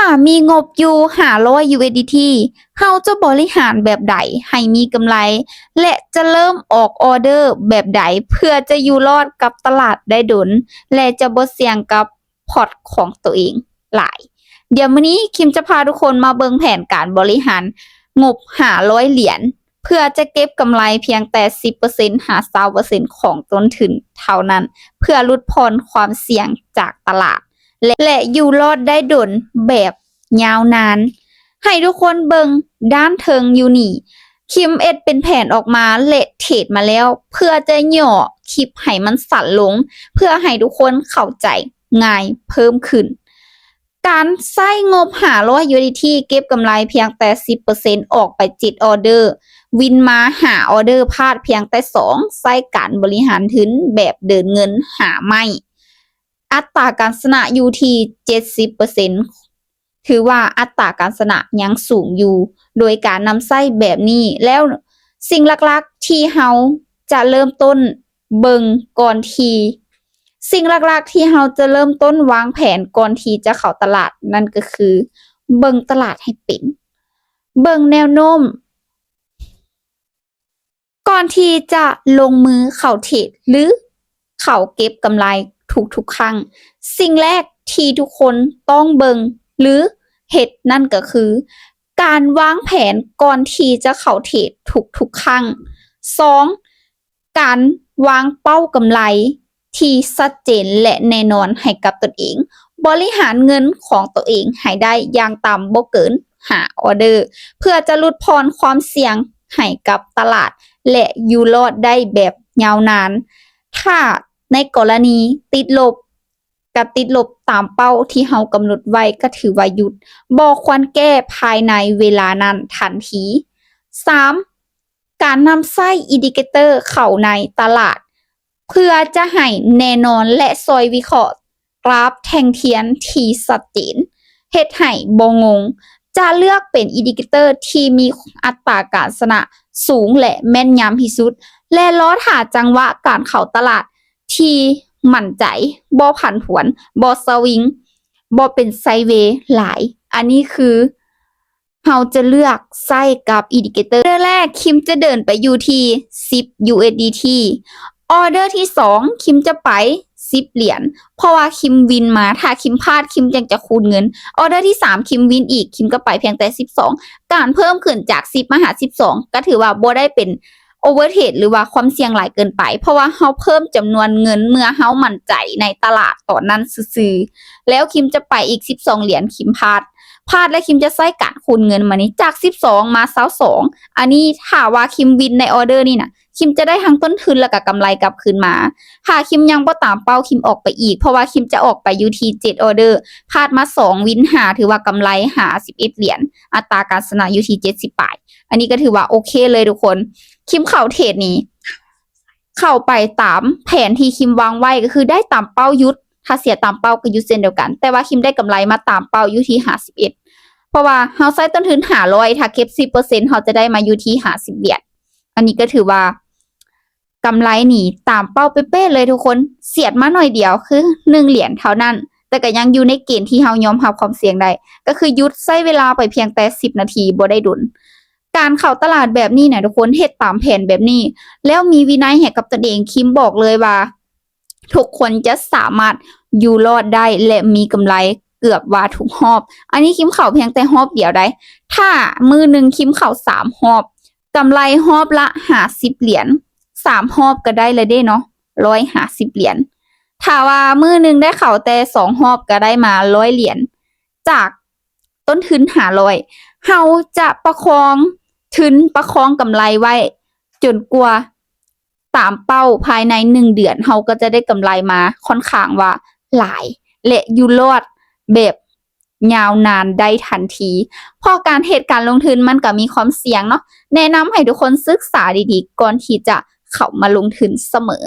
ຖ້າມີງົບຢູ່ຫ້າຮ້ອຍ USDT ເຮົາຈະບໍລິຫານແບບໃດໃຫ້ມີກຳໄລ ແລະ ຈະເລີ່ມອອກອອເດີແບບໃດ ເພື່ອຈະຢູ່ລອດກັບຕະຫຼາດໄດ້ດົນ ແລະ ຈະບໍ່ສ່ຽງກັບພອດຂອງໂຕເອງຫຼາຍ. ດຽວມື້ນີ້ຄິມຈະພາທຸກຄົນມາເບິ່ງແຜນການບໍລິຫານງົບຫ້າຮ້ອຍຫຼຽນ ເພື່ອຈະເກັບກຳໄລພຽງແຕ່ສິບເປີເຊັນຫາຊາວເປີເຊັນຂອງຕົ້ນທຶນເທົ່ານັ້ນ ເພື່ອຫຼຸດຜ່ອນຄວາມສ່ຽງຈາກຕະຫຼາດ ແລະ ແລະ ຢູ່ລອດໄດ້ດົນແບບຍາວນານ. ໃຫ້ທຸກຄົນເບິ່ງດ້ານເທິງຢູ່ນີ້ ຄິມເຮັດເປັນແຜນອອກມາ ແລະ ເທຣດມາແລ້ວ ເພື່ອຈະຫຍໍ້ຄລິບໃຫ້ມັນສັ້ນລົງ ເພື່ອໃຫ້ທຸກຄົນເຂົ້າໃຈງ່າຍເພີ່ມຂຶ້ນ. ການໃຊ້ງົບຫ້າຮ້ອຍ USDT ເກັບກຳໄລພຽງແຕ່ສິບເປີເຊັນ ອອກໄປເຈັດອອເດີ ວິນມາຫ້າອອເດີ ພາດພຽງແຕ່ສອງ ໃຊ້ການບໍລິຫານທຶນແບບເດີນເງິນຫາໄມ້ ອັດຕາການຊະນະຢູ່ທີ່ເຈັດສິບເປີເຊັນ ຖືວ່າອັດຕາການຊະນະຍັງສູງຢູ່. ໂດຍການນຳໃຊ້ແບບນີ້ແລ້ວ ສິ່ງຫຼັກໆທີ່ເຮົາຈະເລີ່ມຕົ້ນເບິ່ງກ່ອນທີ່ ສິ່ງຫຼັກໆທີ່ເຮົາຈະເລີ່ມຕົ້ນວາງແຜນກ່ອນທີ່ຈະເຂົ້າຕະຫຼາດ ນັ້ນກໍຄືເບິ່ງຕະຫຼາດໃຫ້ເປັນ, ເບິ່ງແນວໂນ້ມ ກ່ອນທີ່ຈະລົງມືເຂົ້າເທຣດ ຫຼື ເຂົ້າເກັບກຳໄລທຸກໆຄັ້ງ, ສິ່ງແລກທີ່ທຸກຄົນຕ້ອງເບິ່ງ ຫຼື ເຮັດນັ້ນກໍຄື ການວາງແຜນກ່ອນທີ່ຈະເຂົ້າເທຣດທຸກໆຄັ້ງ. ສອງ ການວາງເປົ້າກຳໄລທີ່ຊັດເຈນ ແລະ ແນ່ນອນໃຫ້ກັບຕົນເອງ. ບໍລິຫານເງິນຂອງຕົວເອງໃຫ້ໄດ້ຢ່າງຕ່ຳບໍ່ເກີນຫ້າອອເດີ ເພື່ອຈະຫຼຸດຜ່ອນຄວາມສ່ຽງໃຫ້ກັບຕະຫຼາດ ແລະ ຢູ່ລອດໄດ້ແບບຍາວນານ. ຖ້າໃນກໍລະນີຕິດລົບ ກະຕິດລົບຕາມເປົ້າທີ່ເຮົາກຳນົດໄວ້ ກະຖືວ່າຢຸດ, ບໍ່ຄວນແກ້ພາຍໃນເວລານັ້ນທັນທີ. ສາມ ການນຳໃຊ້ອິນດິເຄເຕີເຂົ້າໃນຕະຫຼາດ ເພື່ອຈະໃຫ້ແນ່ນອນ ແລະ ຊ່ອຍວິເຄາະກຣາຟແທ່ງທຽນທີ່ຊັດເຈນ, ເຮັດໃຫ້ບໍ່ງົງ. ຈະເລືອກເປັນອິນດິເຄເຕີທີ່ມີອັດຕາການຊະນະສູງ ແລະ ແມ່ນຍຳທີ່ສຸດ ແລະ ລໍຖ້າຈັງຫວະການເຂົ້າຕະຫຼາດທີ່ໝັ້ນໃຈ, ບໍ່ຜັນຜວນ, ບໍ່ສະວິງ, ບໍ່ເປັນໄຊເວຫຼາຍ. ອັນນີ້ຄື ເຮົາຈະເລືອກໃຊ້ກັບອິນດິເຄເຕີ. ອອເດີແລກ ຄິມຈະເດີນໄປຢູ່ທີ່ສິບ USDT. ອອເດີທີສອງ ຄິມຈະໄປສິບຫຼຽນ ເພາະວ່າຄິມວິນມາ, ຖ້າຄິມພາດ ຄິມຈັ່ງຈະຄູນເງິນ. ອອເດີທີສາມ ຄິມວິນອີກ, ຄິມກໍໄປພຽງແຕ່ສິບສອງ. ການເພີ່ມຂຶ້ນຈາກສິບມາຫາສິບສອງ ກໍຖືວ່າບໍ່ໄດ້ເປັນ ໂອເວີເທຣດ ຫຼືວ່າຄວາມສ່ຽງຫຼາຍເກີນໄປ ເພາະວ່າເຮົາເພີ່ມຈຳນວນເງິນເມື່ອເຮົາໝັ້ນໃຈໃນຕະຫຼາດຕອນນັ້ນຊື່ໆ. ແລ້ວຄິມຈະໄປອີກສິບສອງຫຼຽນ, ຄິມພາດ, ພາດແລ້ວຄິມຈະໃຊ້ການຄູນເງິນມານີ້ ຈາກສິບສອງມາຊາວສອງ. ອັນນີ້ຖ້າວ່າຄິມວິນໃນອອເດີນີ້ນະ, ຄິມຈະໄດ້ທັງຕົ້ນທຶນແລ້ວກໍກຳໄລກັບຄືນມາ. ຖ້າຄິມຍັງບໍ່ຕາມເປົ້າ, ຄິມອອກໄປອີກ, ເພາະວ່າຄິມຈະອອກໄປຢູ່ທີ່ເຈັດອອເດີ, ພາດມາສອງ, ວິນຫ້າ, ຖືວ່າກຳໄລຫ້າສິບເອັດຫຼຽນ, ອັດຕາການຊະນະຢູ່ທີ່ເຈັດສິບປາຍ. ອັນນີ້ກໍຖືວ່າໂອເຄເລີຍທຸກຄົນ. ຄິມເຂົ້າເທຣດນີ້ ເຂົ້າໄປຕາມແຜນທີ່ຄິມວາງໄວ້ ກໍຄືໄດ້ຕາມເປົ້າຢຸດ, ຖ້າເສຍຕາມເປົ້າກໍຢຸດເຊັ່ນດຽວກັນ. ແຕ່ວ່າຄິມໄດ້ກຳໄລມາຕາມເປົ້າຢູ່ທີ່ຫ້າສິບເອັດ ເພາະວ່າເຮົາໃຊ້ຕົ້ນທຶນຫ້າຮ້ອຍ, ຖ້າເກັບສິບເປີເຊັນ ເຮົາຈະໄດ້ມາຢູ່ທີ່ຫ້າສິບຫຼຽນ. ອັນນີ້ກໍຖືວ່າກຳໄລນີ້ຕາມເປົ້າເປະໆເລີຍທຸກຄົນ. ສຽດມາໜ້ອຍດຽວ ຄືໜຶ່ງຫຼຽນເທົ່ານັ້ນ, ແຕ່ກໍຍັງຢູ່ໃນເກນທີ່ເຮົາຍອມຮັບຄວາມສ່ຽງໄດ້, ກໍຄືຢຸດໃຊ້ເວລາໄປພຽງແຕ່ສິບນາທີ, ບໍ່ໄດ້ດົນ. ການເຂົ້າຕະຫຼາດແບບນີ້ນະທຸກຄົນ, ເຮັດຕາມແຜນແບບນີ້ ແລ້ວມີວິໄນໃຫ້ກັບຕົນເອງ, ຄິມບອກເລີຍວ່າທຸກຄົນຈະສາມາດຢູ່ລອດໄດ້ ແລະ ມີກຳໄລເກືອບວ່າທຸກຮອບ. ອັນນີ້ຄິມເຂົ້າພຽງແຕ່ຮອບດຽວໃດ໋. ຖ້າມື້ໜຶ່ງຄິມເຂົ້າສາມຮອບ, ກຳໄລຮອບລະຫ້າສິບຫຼຽນ, ສາມຮອບກໍໄດ້ລະເດ້ເນາະ, ຮ້ອຍຫ້າສິບຫຼຽນ. ຖ້າວ່າມື້ໜຶ່ງໄດ້ເຂົ້າແຕ່ສອງຮອບ ກໍໄດ້ມາຮ້ອຍຫຼຽນ ຈາກ ຕົ້ນທຶນຫ້າຮ້ອຍ ເຮົາຈະປະຄອງທຶນ, ປະຄອງກຳໄລໄວ້ຈົນກວ່າຕາມເປົ້າ, ພາຍໃນໜຶ່ງເດືອນ ເຮົາກໍຈະໄດ້ກຳໄລມາຄ່ອນຂ້າງວ່າຫຼາຍ ແລະ ຢູ່ລອດແບບຍາວນານໄດ້ທັນທີ. ເພາະການເຮັດການລົງທຶນມັນກໍມີຄວາມສ່ຽງເນາະ, ແນະນຳໃຫ້ທຸກຄົນສຶກສາດີໆ ກ່ອນທີ່ຈະເຂົ້າມາລົງທຶນສະເໝີ.